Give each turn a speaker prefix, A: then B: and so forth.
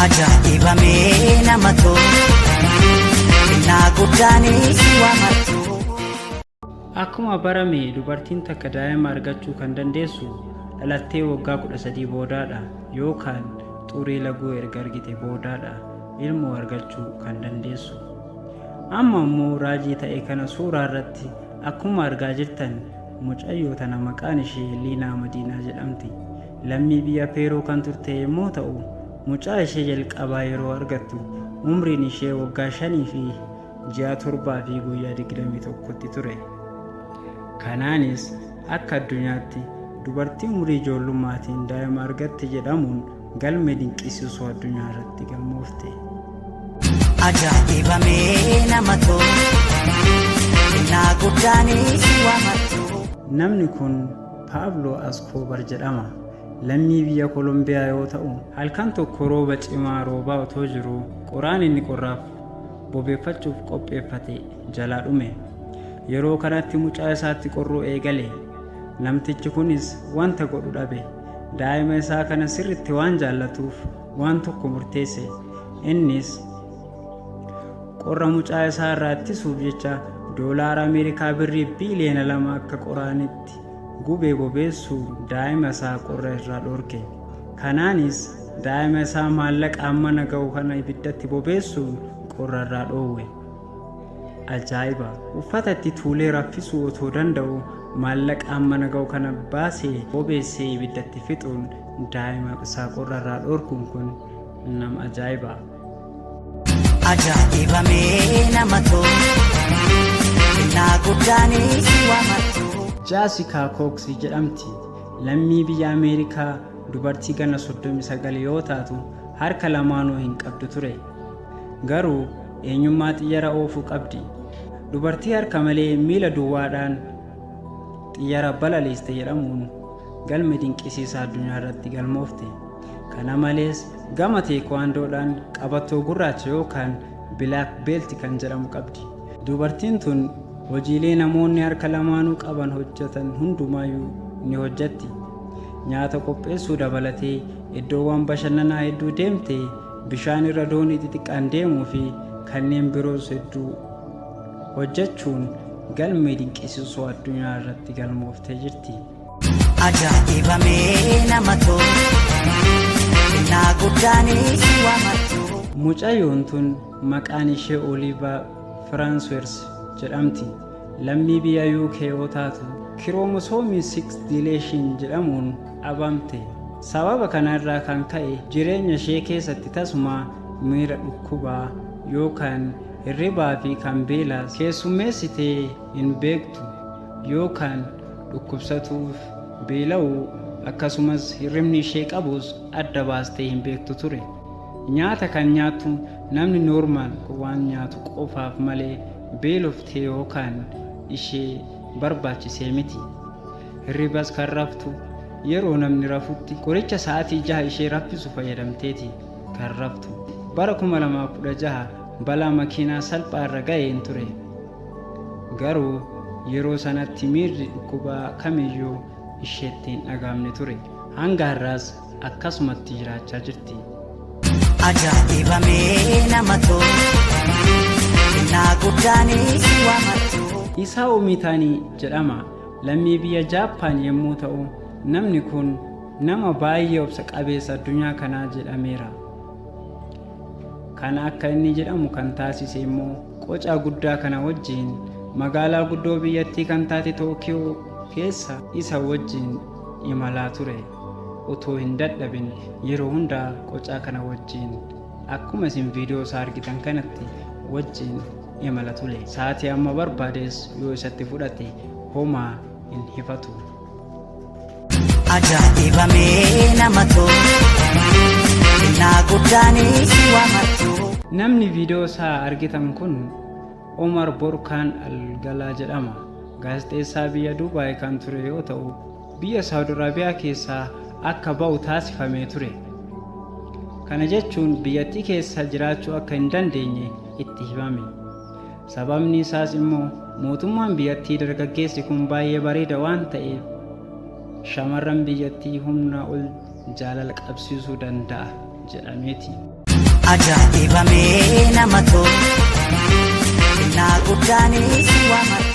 A: Ajaa'ibamee nama tolu, kennaa guddaanis waamattu.
B: Akkuma barame dubartiin takka daa'ima argachuu kan dandeessu dhalattee waggaa 13 boodaadha yookaan xurii laguu erga argite boodaadha ilmoo argachuu kan dandeessu. Amma immoo raajii ta'e kana suuraa irratti akkuma argaa jirtan mucayyoo tana maqaan ishee Liinaa Madiinaa jedhamti. Lammii biyya Peeruu kan turte yommuu ta'u, mucaa ishee jalqabaa yeroo argattu umriin ishee waggaa 5 fi ji'a 7 fi guyyaa 21tti ture. Kanaanis akka addunyaatti dubartii umrii ijoollummaatiin daa'ima argatte jedhamuun galmee dinqisiisoo addunyaa irratti galmoofte.
A: Ajaa'ibamee nama tolu, kennaa guddaanis waamattu.
B: Namni kun Paabloo Askoobar jedhama. Lammii biyya Kolombiyaa yoo ta'u, halkan tokko rooba cimaa roobaa otoo jiruu qoraan inni qorraaf bobeeffachuuf qopheeffate jalaa dhume. Yeroo kanatti mucaa isaatti qorruu eegale. Namtichi kunis wanta godhu dhabe. Daa'ima isaa kana sirritti waan jaallatuuf waan tokko murteesse. Innis qorra mucaa isaa irraa ittisuuf jecha doolaara Ameerikaa birrii biiliyoona 2 akka qoraanitti gubee bobeessuun daa'ima isaa qorra irraa dhorke. Kanaanis daa'ima isaa maallaqa hammana ga'u kana ibiddatti bobeessuun qorra irraa dhoowwe. Ajaa'iba! Uffata itti tuulee raffisuu otoo danda'u maallaqa hammana ga'u kana baasee bobeessee ibiddatti fixuun daa'ima isaa qorra irraa dhorkuun kun nama ajaa'iba.
A: Ajaa'ibamee nama tolu, kennaa guddaanis waamattu.
B: Jaasikaa Kooksi jedhamti. Lammii biyya Ameerikaa dubartii ganna 39 yoo taatu harka lamaanuu hin qabdu ture. Garuu eenyummaa xiyyara oofuu qabdi. Dubartii harka malee miila duwwaadhaan xiyyara balaliiste jedhamuun galme dinqisiisaa addunyaa irratti galmoofte. Kana malees gama teekwaandoodhaan qabattoo gurraacha yookaan bilaak beelti kan jedhamu qabdi. Dubartiin tun hojiilee namoonni harka lamaanuu qaban hojjetan hundumaayyuu ni hojjetti. Nyaata qopheessuu dabalatee iddoowwan bashannanaa hedduu deemtee bishaan irra doonii xixiqqaan deemuu fi kanneen biroos hedduu hojjechuun galmee dinqisiisoo addunyaa irratti galmooftee jirti.
A: Ajaa'ibamee nama tolu, kennaa guddaanis waamattu.
B: Mucayyoon tun maqaan ishee Oliivaa Firaansuwers jedhamti. Lammii biyya UK yoo taatu, kiroomosoomii 6 dileeshin jedhamuun dhabamte. Sababa kana irraa kan ka'e jireenya ishee keessatti tasumaa miira dhukkubaa yookaan hirribaa fi kan beelaas keessummeessitee hin beektu yookaan dhukkubsatuuf beela'uu akkasumas hirribni ishee qabus adda baastee hin beektu ture. Nyaata kan nyaattu namni normal waan nyaatu qofaaf malee beeloftee yookaan ishee barbaachisee miti. Hirribas kan raftu yeroo namni rafutti qoricha sa'aatii 6 ishee raffisu fayyadamteeti kan raftu. Bara 2016 balaa makiinaa salphaa irra ga'een ture. Garuu yeroo sanatti miirri dhukkubaa kamiyyuu isheetti hin dhaga'amne ture. Hanga har'aas akkasumatti jiraachaa jirti.
A: Ajaa'ibamee nama tolu, kennaa guddaanis waamattu.
B: Isaa'oo Miitaanii jedhama. Lammii biyya Jaappaan yommuu ta'u, namni kun nama baay'ee obsa qabeessa addunyaa kanaa jedhameera. Kana akka inni jedhamu kan taasise immoo qocaa guddaa kana wajjin magaalaa guddoo biyyattii kan taate Tookiyoo keessa isa wajjin imalaa ture. Otoo hin dadhabin yeroo hundaa qocaa kana wajjin akkuma isin viidiyoo isaa argitan kanatti wajjin imala ture. Sa'aatii amma barbaades yoo isatti fudhate homaa hin hifatu.
A: Ajaa'ibamee nama tolu, kennaa guddaanis waamattu.
B: Namni viidiyoo isaa argitan kun Omar Borkaan Algalaa jedhama. Gaazexeessaa biyya Dubaay kan ture yoo ta'u, biyya Saawud Arabiyaa keessaa akka ba'u taasifamee ture. Kana jechuun biyyattii keessa jiraachuu akka hin dandeenye itti himame. Sababni isaas immoo mootummaan biyyattii dargaggeessi kun baay'ee bareeda waan ta'eef shamarran biyyattii humna ol jaalala qabsiisuu danda'a jedhameeti.
A: Ajaa'ibamee nama tolu. Xinnaa guddaanis waamattu.